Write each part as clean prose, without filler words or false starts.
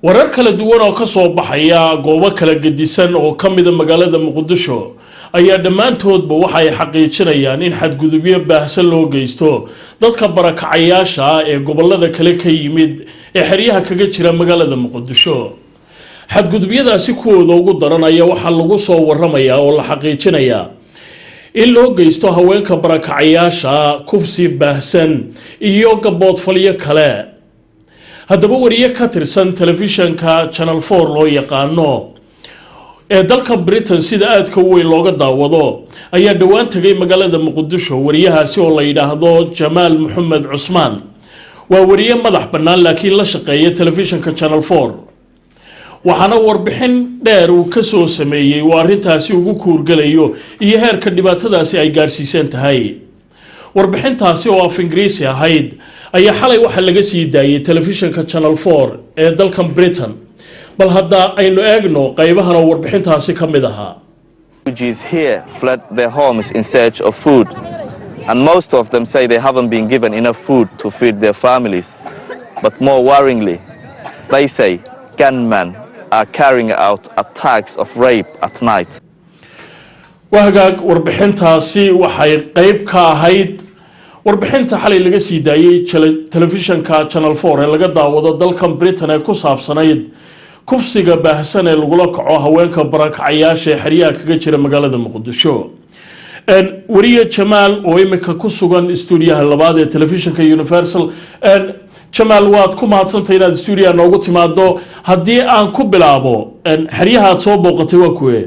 Warar kala duwan oo ka soo baxaya goobo kala gedisan oo ka mida magaalada Muqdisho ayaa dhammaantoodba waxay xaqiijinayaan in xadgudubyo baahsan loo geysto dadka barakacayaasha ah ee gobolada kale ka yimid ee xeryaha kaga jira magaalada Muqdisho. Xadgudubyadaasi kuwooda ugu daran ayaa waxaa lagu soo waramayaa oo la xaqiijinayaa in loo geysto haweenka barakacayaasha kufsi baahsan iyo gaboodfalyo kale. Haddaba, wariye ka tirsan telefishanka Channel 4 loo yaqaano ee dalka Britain sida aadka u weyn looga daawado ayaa dhowaan tegay magaalada Muqdisho. Wariyahaasi oo la yidhaahdo Jamaal Maxamed Cusmaan waa wariye madax bannaan, laakiin la shaqeeya telefishanka Channel 4. Waxaana warbixin dheer uu ka soo sameeyey uu arrintaasi ugu kuurgelayo iyo heerka dhibaatadaasi ay gaadhsiisan tahay. Warbixintaasi oo af Ingiriisi ahayd ayaa xalay waxaa laga sii daayay telefishanka Channel 4 ee dalkan Britain. Bal hadda aynu eegno qaybahan oo warbixintaasi ka mid ahaa. Refugees here fled their homes in search of food, and most of them say they haven't been given enough food to feed their families. But more worryingly, they say gunmen are carrying out attacks of rape at night. Waa hagaag, warbixintaasi waxay qayb ka ahayd warbixinta xalay laga sii daayey telefishanka Channel 4 ee laga daawado dalkan Britain ee ku saabsanayd kufsiga baahsan ee lagula kaco haweenka barakacayaasha ee xeryaha kaga jira magaalada Muqdisho. Wariye Jamaal oo imika ku sugan stuudiyaha labaad ee telefishinka Universal. Jamaal, waad ku mahadsantay inaad stuudiyaha noogu timaado. Haddii aan ku bilaabo, xeryaha aad soo booqatay waa kuwe?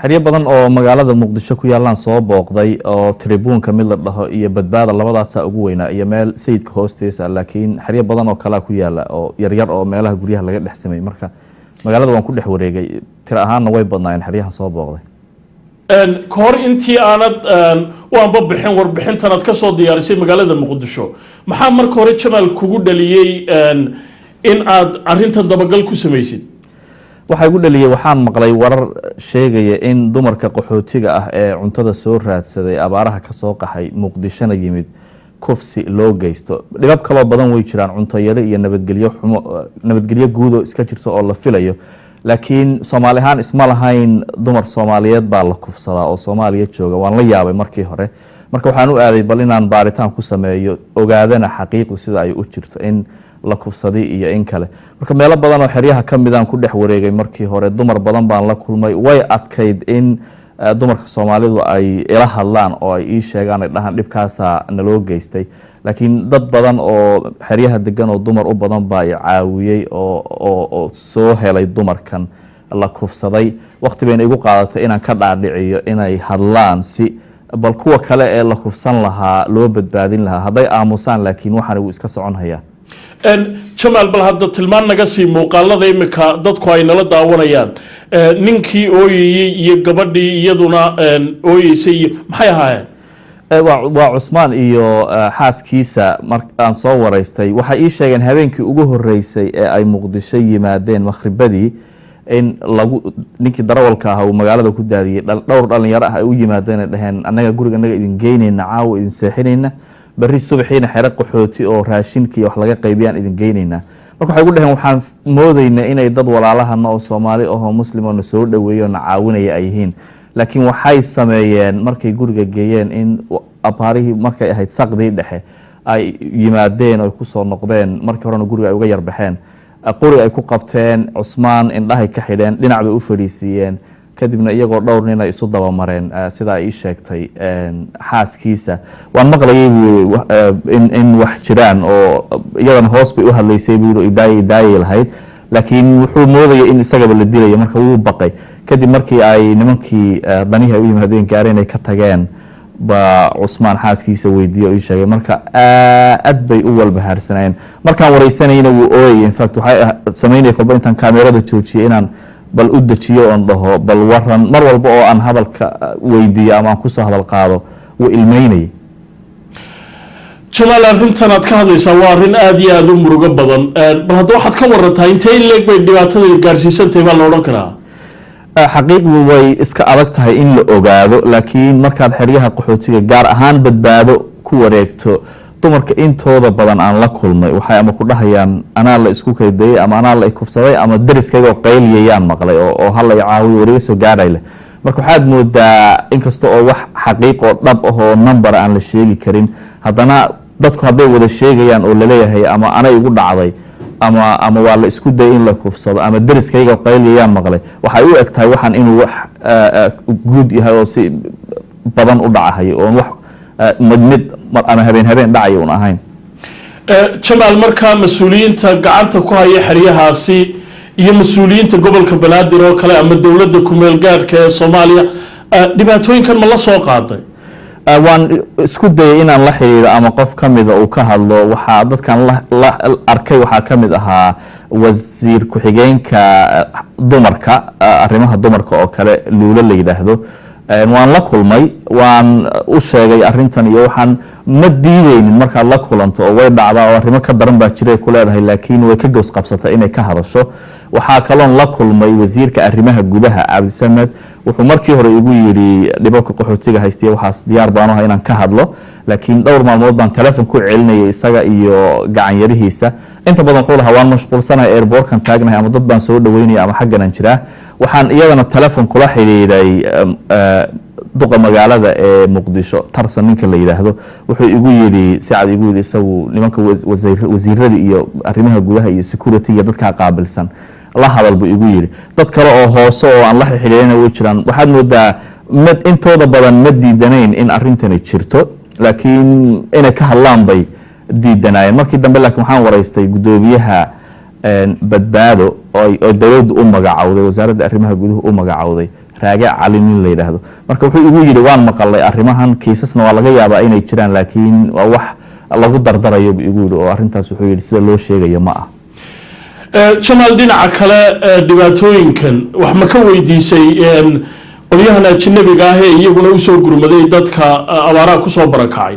Xeryo badan oo magaalada Muqdisho ku yaalaan soo booqday, oo Tribuunka mid la dhaho iyo Badbaada, labadaasaa ugu weynaa, iyo meel Sayidka hoostiisa, laakiin xeryo badan oo kalea ku yaala oo yaryar oo meelaha guryaha laga dhex sameeyey. Marka magaalada waan ku dhex wareegay, tiro ahaanna way badnaayeen xeryahan soo booqday. Ka hor intii aanad u anba bixin warbixintan aad ka soo diyaarisay magaalada Muqdisho, maxaa marka hore, Jamaal, kugu dhaliyey in aad arrintan dabagal ku samaysid? Waxaa igu dhaliyey, waxaan maqlay warar sheegaya in dumarka qaxootiga ah ee cuntada soo raadsaday, abaaraha kasoo qaxay, Muqdishona yimid, kufsi loo geysto. Dhibab kaloo badan way jiraan, cunto yari iyo nabadgelyo xumo, nabadgelyo guudo iska jirto oo la filayo, laakiin Soomaali ahaan isma lahayn dumar Soomaaliyeed baa la kufsadaa oo Soomaaliya jooga. Waan la yaabay markii hore. Marka waxaan u aaday bal inaan baaritaan ku sameeyo, ogaadana xaqiiqdu sida ay u jirto, in la kufsaday iyo in kale. Marka meelo badan oo xeryaha ka midaan ku dhex wareegay markii hore, dumar badan baan la kulmay. Way adkayd in dumarka Soomaalidu ay ila hadlaan oo ay ii sheegaan, ay dhahaan dhibkaasaa naloo geystay, laakiin dad badan oo xeryaha degan oo dumar u badan baa i caawiyey oo soo helay dumarkan la kufsaday. Waqti bayna igu qaadatay inaan ka dhaadhiciyo inay hadlaan, si bal kuwa kale ee la kufsan lahaa loo badbaadin lahaa. Hadday aamusaan laakiin, waxaan igu iska socon hayaa. Jamaal, bal hadda tilmaan naga sii muuqaalada imika dadku ay nala daawanayaan, ninkii ooyayey iyo gabadhii iyaduna ooyeysay iyo maxay ahaayeen? Waa Cusmaan iyo xaaskiisa. Mar aan soo waraystay, waxay ii sheegeen habeenkii ugu horeysay ee ay Muqdisho yimaadeen, makhribadii, in lagu ninkii darawalka ah uu magaalada ku daadiyey, dhowr dhalinyaro ah ay u yimaadeen, ay dhaheen: "Annaga guriga annaga idin geynayna, caawa idin seexinayna, berri subaxiina xero qaxooti oo raashinka iyo wax laga qaybiyaan idin geynaynaa." Marka waxay ugu dhaheen: "Waxaan moodaynaa inay dad walaalahana oo Soomaali ahoo Muslim oo na soo dhaweeyo oo na caawinaya ay yihiin, laakiin waxay sameeyeen markay guriga geeyeen in abaarihii markay ahayd saqdii dhexe ay yimaadeen oo ay kusoo noqdeen. Markii horena guriga ay uga yarbaxeen, qori ay ku qabteen Cusmaan, indhahay ka xidheen, dhinac bay u fadhiisiiyeen, kadibna iyagoo dhowr nin ay isu dabamareen." Sida ay ii sheegtay xaaskiisa, "Waan maqlayay," buu yiri, in wax jiraan oo iyadana hoos bay u hadlaysay, buu yiri, "Idaayay, idaayay" lahayd, laakiin wuxuu moodayay in isagaba la dilayo. Marka wuu baqay. Kadib markii ay nimankii danihii ay u yimaadeen gaareen, ay ka tageen, baa Cusmaan xaaskiisa weydiiyey oo ii sheegay. Marka aad bay u walbahaarsanayeen. Markaan wareysanayna wuu ooyay. In fact, waxay samaynaya kolba intaan kaamerada joojiyay inaan bal u dejiyo oon dhaho: "Bal waran." Mar walba oo aan hadalka weydiiyo ama aan kusoo hadal qaado, wuu ilmeynayay. Jamaal, arrintan aad ka hadlaysaa waa arrin aada iyo aada u murugo badan. Bal hadda waxaad ka warantaa intee in leeg bay dhibaatada gaarsiisantahay baa la odhan karaa? Xaqiiqdu way iska adag tahay in la ogaado, laakiin markaad xeryaha qaxootiga, gaar ahaan Badbaado, ku wareegto Dumarka intooda badan aan la kulmay waxay ama ku dhahayaan anaa la isku kaydayey ama anaa la ikufsaday ama deriskaygoo qayliyayaan maqlay oo hala i caawiyo, wariga soo gaadhay leh. Marka waxaad moodaa, inkasta oo wax xaqiiq oo dhab ah oo number aan la sheegi karin, haddana dadku hadday wada sheegayaan oo laleeyahay ama anay igu dhacday ama waa la isku dayay in la kufsado ama deriskayga qayliyayaan maqlay, waxay u eg tahay waxaan inuu wax guud yahay oo si badan u dhacahay, oon wax mid mid ama habeen habeen dhacaya un ahayn. Jamaal, markaa mas-uuliyiinta gacanta ku haya xeryahaasi iyo mas-uuliyiinta gobolka Banaadir oo kale ama dowladda kumeel gaadhka ee Soomaaliya, dhibaatooyinkan ma la soo qaaday? Waan isku dayay inaan la xiriiro ama qof ka mida uu ka hadlo. Waxaa dadkan la arkay waxaa ka mid ahaa wasiir ku-xigeenka dumarka, arrimaha dumarka oo kale, Luulo la yidhaahdo. Waan la kulmay, waan u sheegay arrintan iyo waxaan. Ma diideynin markaad la kulanto oo way dhacdaa oo arrimo ka daran baa jiray ku leedahay, laakiin way ka gows qabsatay inay ka hadasho. Waxaa kaloon la kulmay wasiirka arrimaha gudaha, Cabdisamed. Wuxuu markii hore igu yidhi dhibabka qaxootiga haystiya waxaas diyaar baan u ahay inaan ka hadlo, laakiin dhowr maalmood baan telefon ku celinayay isaga iyo gacanyarihiisa. Inta badan wuxuu lahaa waan mashquulsanahay, airportkan taagnahay ama dad baan soo dhaweynaya ama xaggan aan jiraa. Waxaan iyadana telefon kula xidhiidhay duqa magaalada ee Muqdisho, Tarsan ninka la yidhaahdo. Wuxuu igu yidhi si cad, igu yidhi isagu nimanka wasiirada iyo arrimaha gudaha iyo security iyo dadkaa qaabilsan la hadal buu igu yidhi. Dad kale oo hoose oo aan la xidhiidhayna way jiraan. Waxaad moodaa ma intooda badan ma diidanayn in arrintani jirto, laakiin inay ka hadlaan bay diidanaayeen markii dambe. Laakiin waxaan waraystay guddoomiyaha Badbaado oo dowladdu u magacowday, wasaaradda arrimaha guduhu u magacowday, Raage Cali nin la yidhaahdo. Marka wuxuu igu yidhi waan maqalay arrimahan, kiisasna waa laga yaabaa inay jiraan, laakiin waa wax lagu dardarayo buu igu yidhi, oo arrintaas wuxuu yidhi sida loo sheegayo ma ah. Jamaal, dhinaca kale, dhibaatooyinkan wax ma ka weydiisay qolyahan ajnabiga ah ee iyaguna usoo gurmaday dadka abaaraha kusoo barakacay?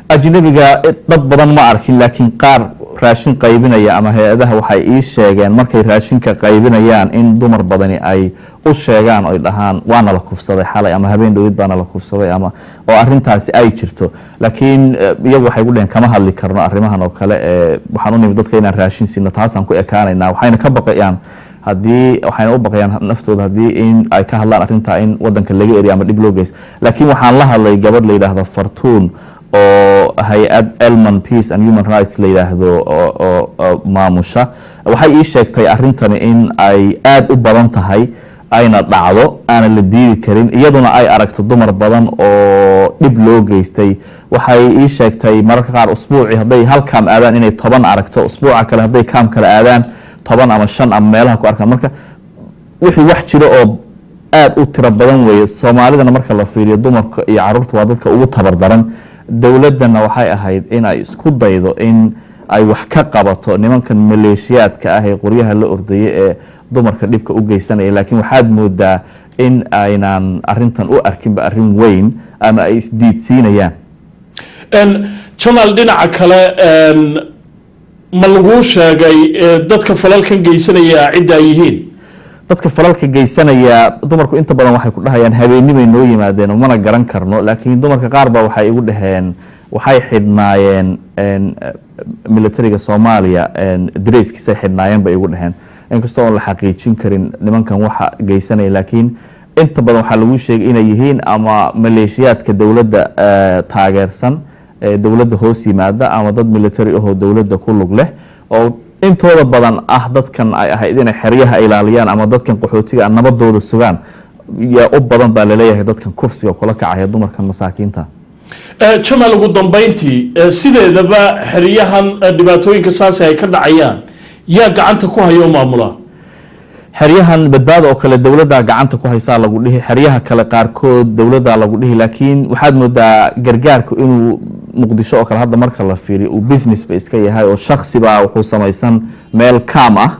Ajnabiga dad badan ma arkin, laakiin qaar raashin qaybinaya ama hay-adaha waxay ii sheegeen markay raashinka qaybinayaan in dumar badani ay u sheegaan, oy dhahaan waana la kufsaday xalay ama habeen dhowid baana la kufsaday, ama oo arrintaasi ay jirto. Laakiin iyagu waxay ku dheheen kama hadli karno arrimahan oo kale, ee waxaan u nimid dadka inaan raashin siino, taasaan ku ekaanaynaa. Waxayna ka baqayaan haddii, waxayna u baqayaan naftooda haddii in ay ka hadlaan arrintaa in wadanka laga eriyo ama dhib loo geysto. Laakiin waxaan la hadlay gabadh la yidhaahdo Fartuun oo hay-ad Elman Peace and Human Rights la yidhaahdo oo maamusha. Waxay ii sheegtay arrintani in ay aada u badan tahay, ayna dhacdo, aanan la diidi karin, iyaduna ay aragto dumar badan oo dhib loo geystay. Waxay ii sheegtay mararka qaar usbuucii hadday hal kaam aadaan inay 10 aragto, usbuuca kale hadday kaam kale aadaan 10 ama 5 ama meelaha ku arkaan. Marka wixii wax jiro oo aada u tiro badan weeye. Soomaalidana marka la fiiriyo, dumarka iyo caruurta waa dadka ugu tabar daran. Dowladdana waxay ahayd in ay isku daydo in ay wax ka qabato nimankan maleeshiyaadka ah ee qoryaha la ordayay ee dumarka dhibka u geysanaya, laakiin waxaad moodaa in aynan arintan u arkinba arrin weyn ama ay isdiidsiinayaan. Jamaal, dhinaca kale, ma laguu sheegay dadka falalkan geysanaya cidda ay yihiin? Dadka falalka geysanaya, dumarku inta badan waxay ku dhahayaan habeennimay noo yimaadeen oo mana garan karno. Laakiin dumarka qaar ba waxay igu dhaheen waxay xidhnaayeen militariga Soomaaliya dareyskiisay xidhnaayeen bay igu dhaheen, inkastoo oon la xaqiijin karin nimankan waxa geysanaya. Laakiin inta badan waxaa lagu sheegay inay yihiin ama maleeshiyaadka dowladda taageersan ee dowladda hoos yimaada ama dad military ahoo dowladda ku lug leh, oo intooda badan ah dadkan ay ahayd inay xeryaha ilaaliyaan ama dadkan qaxootiga nabadooda sugaan yaa u badan baa laleeyahay dadkan kufsiga kula kacaya dumarkan masaakiinta. Jamaal, ugu dambeyntii, sideedaba xeryahan dhibaatooyinka saasi ay ka dhacayaan yaa gacanta ku haya oo maamula? Xeryahan Badbaada oo kale dowladdaa gacanta ku haysaa lagu dhihi, xeryaha kale qaarkood dowladdaa lagu dhihi, laakiin waxaad moodaa gargaarku inuu Muqdisho oo kale hadda marka la fiiriyo uu business ba iska yahay, oo shaksi baa wuxuu samaysan meel kaam ah,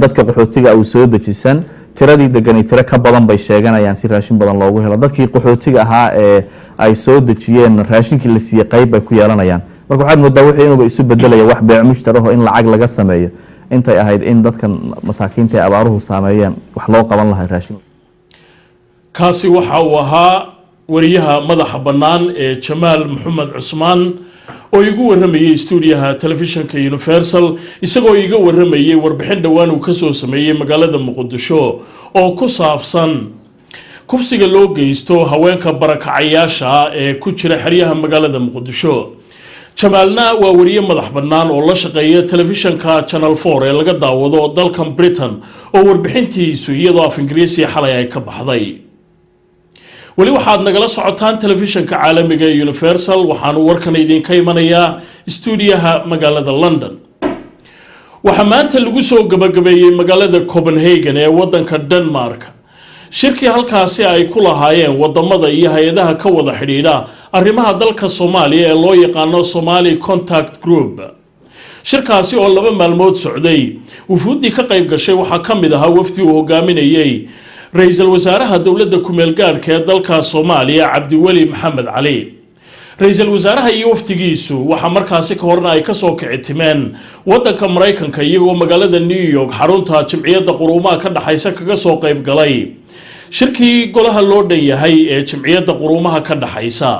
dadka qaxootiga uu soo dejisan, tiradii degani tiro ka badan bay sheeganayaan si raashin badan loogu helo. Dadkii qaxootiga ahaa ee ay soo dejiyeen raashinkii la siiyey qayb bay ku yeelanayaan. Marka waxaad moodaa wixii inuuba isu bedelaya wax beec mushtaraho in lacag laga sameeyo, intay ahayd in dadkan masaakiinta ee abaaruhu saameeyeen wax loo qaban lahaa raashin. Kaasi waxa uu ahaa wariyaha madaxa bannaan ee Jamaal Maxamed Cusmaan. oo igu waramayey stuudiyaha telefishinka Universal, isagoo iiga waramayey warbixin dhowaan uu kasoo sameeyey magaalada Muqdisho oo ku saabsan kufsiga loo geysto haweenka barakacayaasha ee ku jira xeryaha magaalada Muqdisho. Jamaalna waa wariye madax bannaan oo la shaqeeya telefishinka Channel 4 ee laga daawado dalkan Britain, oo warbixintiisu iyadoo af Ingiriisiya xalay ay ka baxday. Weli waxaad nagala socotaan telefishinka caalamiga ee Universal. Waxaanu warkan idinka imanayaa stuudiyaha magaalada London. Waxaa maanta lagu soo gabagabeeyey magaalada Copenhagen ee wadanka Denmark shirkii halkaasi ay ku lahaayeen wadamada iyo hay-adaha ka wada xidhiidha arrimaha dalka Soomaaliya ee loo yaqaano Somali Contact Group. Shirkaasi oo 2 maalmood socday, wufuuddii ka qayb gashay waxaa ka mid ahaa wafdi uu hogaaminayey ra-iisul wasaaraha dowladda kumeel gaadhka ee dalka Soomaaliya, Cabdiweli Maxamed Cali. Ra-iisul wasaaraha iyo wafdigiisu waxaa markaasi ka horna ay kasoo kici timeen wadanka Maraykanka, iyagoo magaalada New York, xarunta Jimciyadda Quruumaha ka dhexaysa, kaga soo qayb galay shirkii golaha loo dhan yahay ee Jimciyadda Quruumaha ka dhexaysa.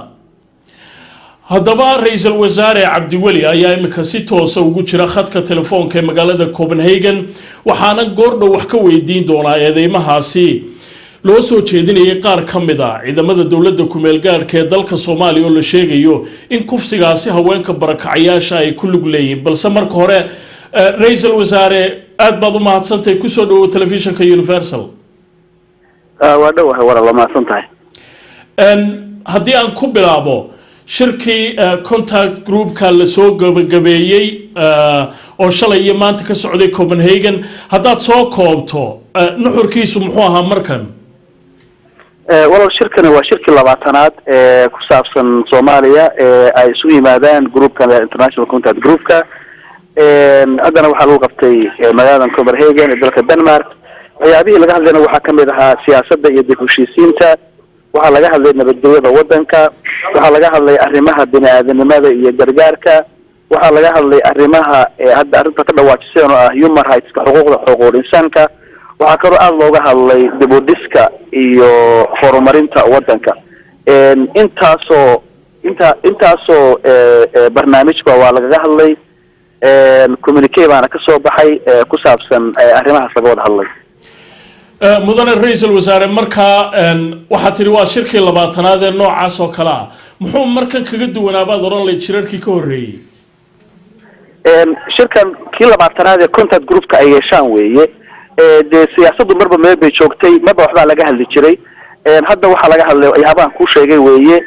Haddaba, ra-iisul wasaare Cabdiweli ayaa imika si toosa ugu jira khadka telefoonka ee magaalada Copenhagen, waxaana goordhow wax ka weydiin doonaa eedeymahaasi loo soo jeedinayay qaar ka mid a ciidamada dowladda kumeel gaadhka ee dalka Soomaaliya, oo la sheegayo in kufsigaasi haweenka barakacayaasha ay ku lug leeyihin. Balse marka hore, ra-iisul wasaare, aad baad u mahadsantahay. Kusoo dhawow telefishinka Universal. Waa dhowahay walaal, waa mahadsan tahay. Haddii aan ku bilaabo shirkii contact groupka lasoo gabagabeeyey oo shalay iyo maanta ka socday Copenhagen, haddaad soo koobto, nuxurkiisu muxuu ahaa markan? Walaal, shirkani waa shirkii 20aad ee ku saabsan Soomaaliya ee ay isugu yimaadaan groupkan International Contact Groupka. Haddana waxaa lagu qabtay magaalada Copenhagen ee dalka Denmark. Waxyaabihii laga hadlayna waxaa kamid ahaa siyaasadda iyo dib heshiisiinta, waxaa laga hadlay nabadgelyada wadanka, waxaa laga hadlay arrimaha bini-aadanimada iyo gargaarka, waxaa laga hadlay arrimaha hadda arrinta ka dhawaajiseen oo ah human rightska, xuquuqda xuquuqul insaanka. Waxaa kaloo aada looga hadlay dib u dhiska iyo horumarinta wadanka. Intaasoo barnaamijba waa lagaga hadlay. Communique baana kasoo baxay ku saabsan arrimahaas laga wada hadlay. Mudane ra-iisul wasaare, markaa waxaad tidhi waa shirkii 20aad ee noocaas oo kale ah. Muxuu markan kaga duwanaabaad odhan layd shirarkii ka horreeyey? Shirkan kii 20aad ee contact groupka ay yeeshaan weeye. Dee siyaasaddu marba meel bay joogtay, marba waxbaa laga hadli jiray. Hadda waxaa laga hadlay waxyaabahan kuu sheegay weeye.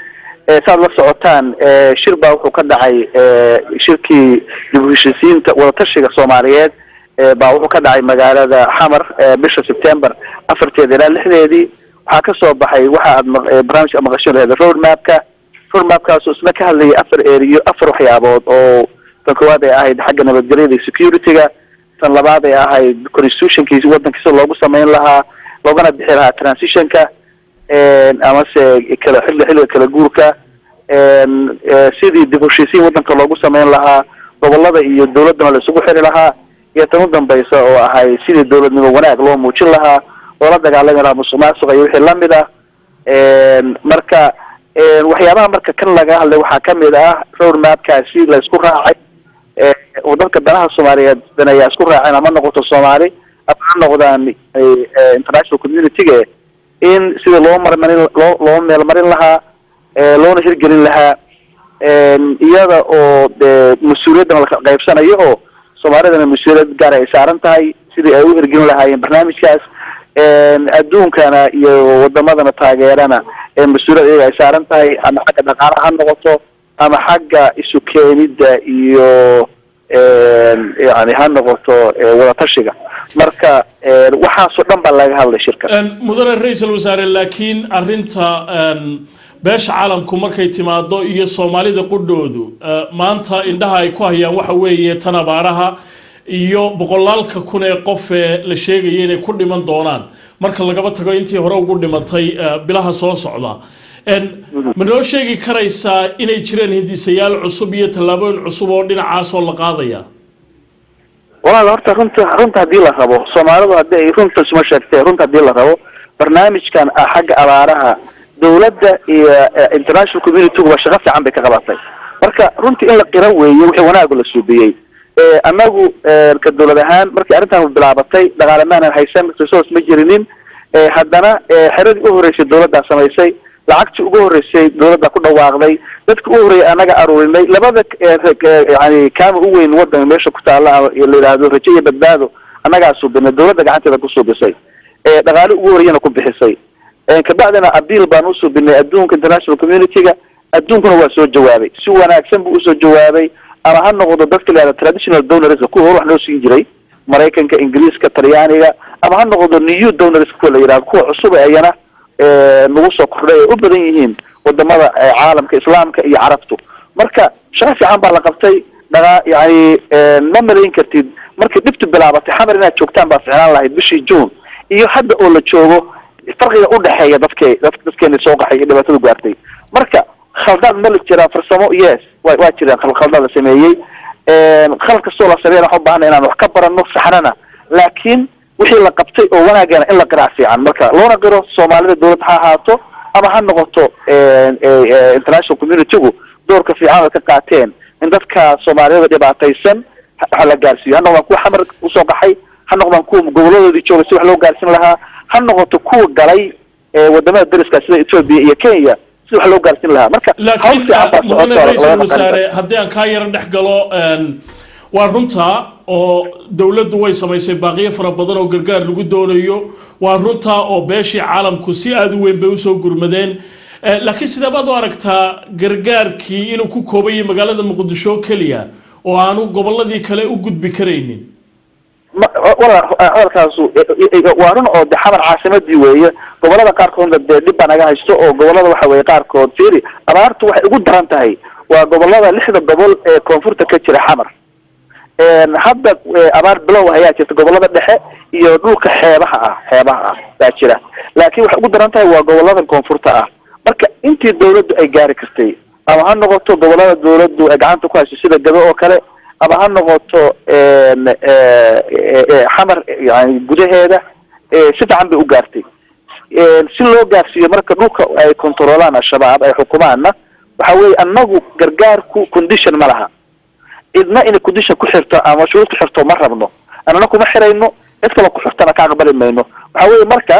Saad la socotaan, shir baa wuxuu ka dhacay, shirkii dib u heshiisiinta wadatashiga Soomaaliyeed baa wuxuu ka dhacay magaalada Xamar bisha September 4teeda ilaa 6deedii. Waxaa kasoo baxay waxa aad barnaamijka maqashin laheed, road mapka. Road mapkaasoo isna ka hadlayay afar area, afar waxyaabood, oo tan koowaad ay ahayd xagga nabadgelyada iyo security-ga, tan labaad ay ahayd constitutionkiisi wadanka sida loogu samayn lahaa loogana bixi lahaa transitionka amase kala xilliga kala guurka, sidii dib heshiisiin wadanka loogu samayn lahaa, gobolada iyo dawladdana la isugu xiri lahaa, iyo tan u dambaysa oo ahayd sidii dawladnimo wanaag loo muujin lahaa, loola dagaalami lahaa musuq maasuqa iyo wixii lamid ah. Marka waxyaabaha marka kan laga hadlay waxaa kamid ah road mapkaasi la isku raacay oo dadka danaha Soomaaliyeed daneeyaa isku raaceen, ama noqoto Soomaali ama ha noqdaan international community-ga, in sida loo marmarin loo meelmarin lahaa, loona hirgelin lahaa, iyada oo de mas-uuliyaddana la qaybsanayo, oo Soomaalidana mas-uuliyad gaar ay saaran tahay sidii ay u hirgelin lahaayeen barnaamijkaas, adduunkana iyo wadamadana taageerana mas-uuliyad iyaga ay saaran tahay, ama xagga dhaqaalaha ha noqoto ama xagga isu keenidda iyo yani ha noqoto wadatashiga. Marka waxaasoo dhan baa laga hadlay shirka. Mudane ra-iisul wasaare, laakiin arrinta beesha caalamku markay timaado iyo Soomaalida qudhoodu maanta indhaha ay ku hayaan waxa weeye tan abaaraha iyo boqolaalka kun ee qof ee la sheegaya inay ku dhiman doonaan, marka lagaba tago intii hore ugu dhimatay, bilaha soo socda. Ma noo sheegi karaysaa inay jireen hindisayaal cusub iyo tallaabooyin cusub oo dhinacaas oo la qaadaya? Walaal, horta runta haddii la rabo, Soomaalidu haddii ay runta isuma sheegtee, runta haddii la rabo, barnaamijkan ah xagga abaaraha dawladda iyo international community-guba shaqo fiican bay ka qabatay. Horta Marka runtii in la qiro weeye wixii wanaagu la suubiyey. Annagu ka dawlad ahaan, markii arrintan bilaabatay, dhaqaale maanan haysan, resource ma jirinin. Haddana xeradii u horreysay dawladdaa samaysay, lacagtii ugu horreysay dawladda ku dhawaaqday, dadka u horreeyay annaga aruurinay. Labada yani kaama u weyn wadanka meesha ku taalla ama la yidhaahdo Rajo iyo Badbaado annagaa suubinay, dawladda gacanteeda ku suubisay, dhaqaale ugu horreeyana ku bixisay. Kabacdina appeal baan usuubinay adduunka, international community-ga. Adduunkuna waa soo jawaabay, si wanaagsan buu usoo jawaabay. Ama ha noqdo dadka la yihahdo traditional donors, kuwa hore wax noo siin jiray, Maraykanka, Ingiriiska, Talyaaniga, ama ha noqdo new donors, kuwa la yidhahdo kuwa cusub ee ayana nagu soo kordhay, ay u badan yihiin wadamada caalamka Islaamka iyo Carabtu. Marka shaqo fiican baa la qabtay. Dhaqa yani ma malayn kartid markii dhibtu bilaabatay Xamar inaad joogtaan baa ficnaan lahayd bishii June iyo hadda oo la joogo, farqiga udhexeeya dadke dadkeena soo qaxay iyo dhibaatadu gaartay. Marka khaldaad ma la jiraa farsamo? Yes, waa jiraan khaldaad la sameeyey. Khalad kastoo la sameeyana waxaan u baahana inaan wax ka barano, saxnana. Laakiin wixii la qabtay oo wanaagana in la qiraa fiican. Marka loona qiro Soomaalida, dawlad ha ahaato ama ha noqoto international community-gu, doorka fiican oo ka qaateen in dadka Soomaaliyada dhibaataysan waxa la gaarsiiyo, ha noqdaan kuwa Xamar usoo qaxay, ha noqdaan kuwa goboladoodii jooga si wax loo gaarsiin lahaa, ha noqoto kuwa galay wadamada dariska sida Ethiopia iyo Kenya si wax loo gaarsiin lahaa. Marka hawl Laakiin fiican baa mudane socoto. ra-iisul Laga wasaare, haddii aan kaa yaro dhex galo, waa runta oo dowladdu way samaysay baaqiyo fara badan oo gargaar lagu doonayo. Waa runta oo beeshii caalamku si aada u weyn bay usoo gurmadeen. Laakiin sidee baad u aragtaa gargaarkii inuu ku kooban yahay magaalada Muqdisho keliya oo aanu gobolladii kale u gudbi karaynin? Walaal, hadalkaasu waa run oo de Xamar caasimadii weeye. Gobolada qaarkoodna dee dhib baa naga haysto, oo gobolada waxa weeye qaarkood, fiiri, abaartu waxay ugu daran tahay waa gobolada, lixda gobol ee koonfurta ka jira Xamar. Hadda abaar bilow ayaa jirta gobolada dhexe iyo dhulka xeebaha ah baa jira, laakiin waxay ugu daran tahay waa gobolada koonfurta ah. Marka intii dawladdu ay gaari kartay, ama ha noqoto gobolada dawladdu ay gacanta ku hayso sida Gabe oo kale, ama ha noqoto Xamar yani gudaheeda, si fiican bay u gaartay. Si loo gaarsiiyo marka dhulka ay controlaan Al-Shabaab, ay xukumaanna, waxa weeye annagu gargaarku condition ma laha. Idna inay condition ku xirto ama shuruud ku xirto ma rabno, annana kuma xirayno, cid kaloo ku xirtana ka aqbali mayno. Waxa weeye marka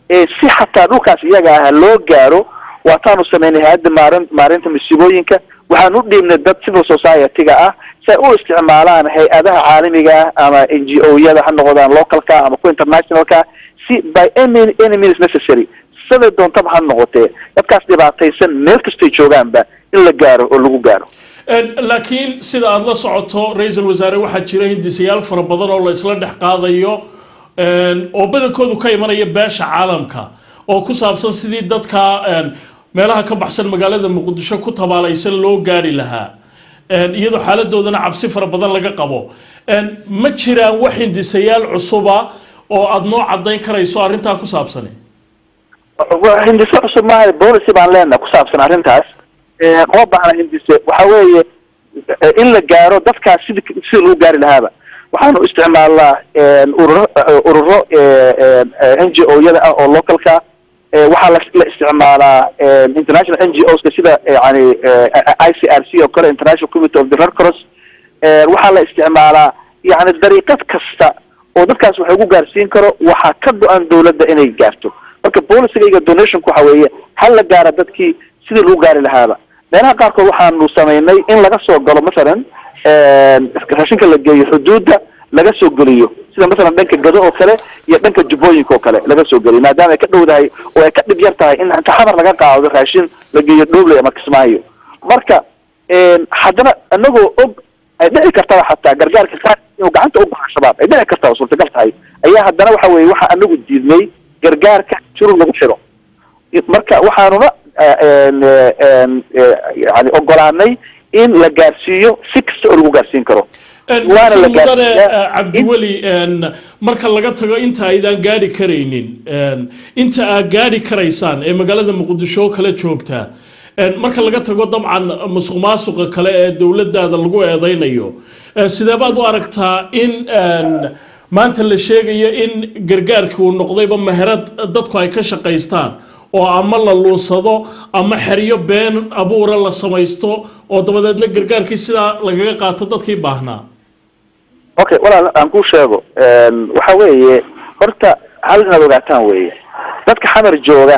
si xataa dhulkaas iyaga ah loo gaaro, waataanu sameynay hay-adda maarinta masiibooyinka. Waxaan u dhiibnay dad civil society-ga ah si ay u isticmaalaan hay-adaha caalamiga ah ama NGO-yada ha noqdaan, localka ama kuwa internationalka, si by any means necessary, siday doontaba ha noqotee, dadkaas dhibaataysan meel kastoy joogaanba in la gaaro oo lagu gaaro. Laakiin sida aada la socoto, ra-iisul wasaare, waxaa jira hindisayaal fara badan oo la isla dhex qaadayo oo badankoodu ka imanaya beesha caalamka oo ku saabsan sidii dadka meelaha ka baxsan magaalada Muqdisho ku tabaalaysan loo gaari lahaa, iyadoo xaaladoodana cabsi fara badan laga qabo. Ma jiraan wax hindisayaal cusuba oo aada noo caddayn karayso arrintaa ku saabsani? Hindise cusub maaha, policy baan leenahay ku saabsan arrintaas. Uma baahna hindise. Waxa weeye in la gaaro dadkaas sidii lagu gaari lahaaba, waxaanu isticmaalnaa ururo NGO-yada ah oo localka. Waxaa la isticmaalaa international NGOs-ka sida yani ICRC oo kale, International Committee of the Red Cross. Waxaa la isticmaalaa yani dariiqad kasta oo dadkaas wax ugu gaarsiin karo. Waxaa ka go-an dawladda inay gaarto. Marka policyga donationku waxa weeye hal la gaara dadkii sidii lagu gaari lahaaba. Meelaha qaarkood waxaanu samaynay in laga soo galo, masalan raashinka la geeyo xuduudda laga soo geliyo, sida masalan dhanka Gado oo kale iyo dhanka Jubbooyinka oo kale laga soo geliyo, maadaama ay ka dhowdahay oo ay ka dhib yar tahay in inta Xamar laga qaado raashin la geeyo Dhobley ama Kismaayo. Marka haddana inagoo og ay dhici kartaba xataa gargaarka qaar inuu gacanta u baxo Shabaab, ay dhici kartaa oo suurtagal tahay, ayaa haddana waxa weye waxa anagu diidnay gargaarka shurud lagu xiro. Marka waxaanuna yani ogolaanay in la gaarsiiyo si kasta oo lagu gaarsiin karo, waana la Mudane gaarsiiyaa. Cabdiweli, marka laga tago inta aydaan gaadhi karaynin, inta aad gaadhi karaysaan ee magaalada Muqdisho kale joogta, marka laga tago dabcan musuq maasuqa kale ee dowladaada lagu eedeynayo, sidee baad u aragtaa in maanta la sheegayo in gargaarkii uu noqdayba meherad dadku ay ka shaqaystaan Oo ama la luunsado ama xeryo been abuura la samaysto oo dabadeedna gargaarkii sidaa lagaga qaato dadkii baahnaa. Okay, walaal, aan kuu sheego. Waxa weeye, horta hal inaad ogaataan weeye: dadka Xamar jooga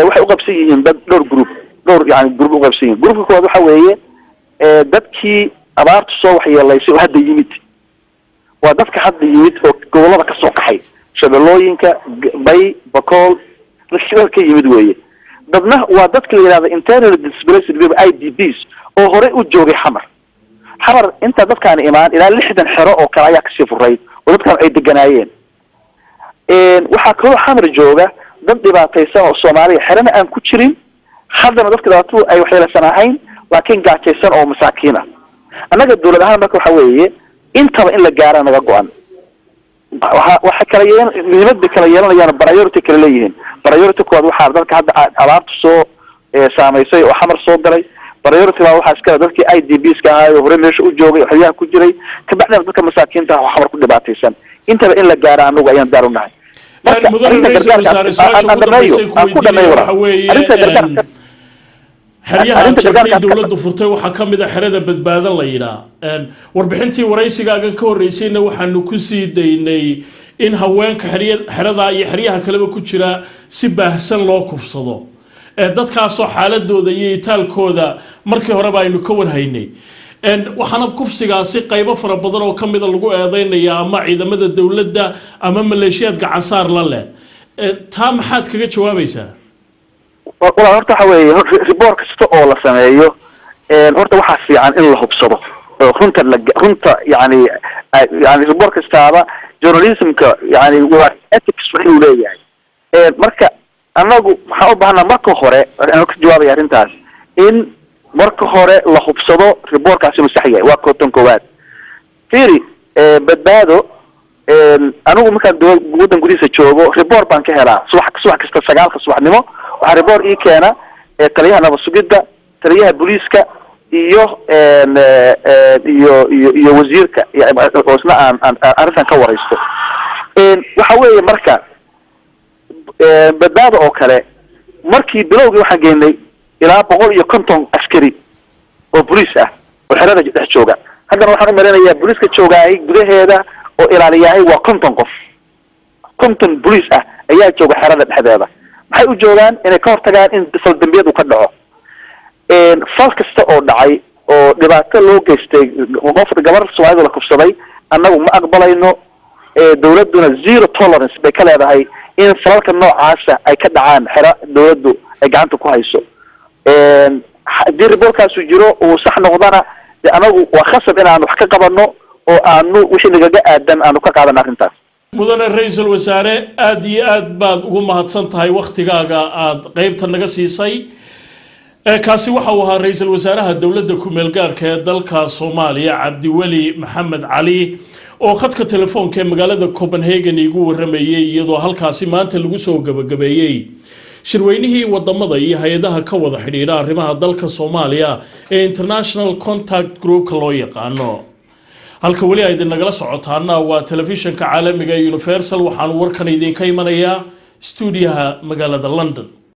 waxay uqabsan yihiin dad dhowr group, dhowr yani group uqabsan yihiin. Groupka koowaad waxa weeye dadkii abaartu soo waxyeelaysay oo hadda yimid. Waa dadka hadda yimid oo gobolada kasoo qaxay, Shabeellooyinka, Bay, Bakool, dadkii ka yimid weeye. Dadna waa dadka la yihahda internal displaced people, IDPs, oo horey u joogay Xamar. Xamar inta dadkaan imaan ilaa 60 xero oo kale ayaa kasii furay oo dadkaan ay deganaayeen. Waxaa kaloo Xamar jooga dad dhibaataysan oo Soomaaliya, xerana aan ku jirin, haddana dadka dhibaatadu ay waxyeelaysan ahayn, laakiin gaajaysan oo masaakiin ah. Annaga dawlad ahaan marka waxa weeye intaba in la gaara naga go-an. Waxa kala yeelan, muhiimad bay kala yeelanayaan, priority kala leeyihiin. Priority koowaad waxaa dadka hadda abaartu soo saamaysay oo Xamar soo galay. Priority baa waxaa iskale dadkii IDPs ka ahaa oo hore meesha u joogay oo xeryaha ku jiray. Kabacdina dadka masaakiinta ah oo Xamar ku dhibaataysan. Intaba in la gaara anagu ayaan daar u nahay. Marka mudane ra'iisul wasaare, su-aasha ugu dambeysay ku weydiinaya waxa weeye: xeryaha aad sheegtay dowladdu furtay waxaa ka mid a xerada Badbaado la yidhaa. Warbixintii waraysigaagan ka horreysayna waxaanu ku sii daynay in haweenka xerya xeradaa iyo xeryaha kaleba ku jira si baahsan loo kufsado, dadkaasoo xaaladooda iyo itaalkooda markii horeba aynu ka warhaynay. Waxaana kufsigaasi qaybo fara badan oo ka mida lagu eedeynaya ama ciidamada dowladda ama maleeshiyaad gacansaar la leh. Taa maxaad kaga jawaabaysaa? Walaal, horta waxa weeye, report kasta oo la sameeyo, horta waxaa fiican in la hubsado oo runta la runta yani report kastaaba, journalismka yani waa ethics wax inuu leeyahay. Marka annagu waxaan u baahnaa marka hore, anoo ka jawaabaya arrintaas, in marka hore la hubsado reportkaasi inuu sax yahay. Waa kootan koowaad. Fiiri, Badbaado, anigu markaan waddan gudihiisa joogo report baan ka helaa. Subax kasta 9-ka subaxnimo waxaa report ii keena taliyaha nabad sugidda, taliyaha booliiska iyo wasiirka, oo isna aan arrintan ka waraysto. Waxa weeye marka Badbaado oo kale, markii bilowgii waxaan geynay ilaa 150 askari oo boliis ah oo xerada dhex jooga. Haddana waxaan umaleynayaa booliiska joogaayay gudaheeda oo ilaaliyahay waa 50 qof. 50 boliis ah ayaa jooga xerada dhexdeeda. Maxay u joogaan? Inay ka hortagaan in fal dambiyeed uu ka dhaco. Fal kasta oo dhacay oo dhibaato loo geystay qof, gabar Soomaalida la kufsaday, annagu ma aqbalayno. Dawladduna zero tolerance bay ka leedahay in falalka noocaasa ay ka dhacaan xero dawladdu ay gacanta ku hayso. Haddii reportkaasu jiro, uu sax noqdana, de anagu waa khasab in aanu wax ka qabano oo aanu wixii nagaga aadan aanu ka qaadano arrintaas. Mudane ra-iisul wasaare, aada iyo aad baad ugu mahadsan tahay waktigaaga aada qeybta naga siisay. Kaasi waxa uu ahaa ra-iisul wasaaraha dowladda ku-meel gaarka ee dalka Soomaaliya, Cabdiweli Maxamed Cali, oo khadka telefoonka ee magaalada Copenhagen iigu waramayay, iyadoo halkaasi maanta lagu soo gabagabeeyey shirweynihii wadamada iyo hay-adaha ka wada xidhiidha arrimaha dalka Soomaaliya ee International Contact Groupka loo yaqaano. Halka weli ay idin nagala socotaana waa telefishanka caalamiga ee Universal. Waxaanu warkan idinka imanayaa stuudiyaha magaalada London.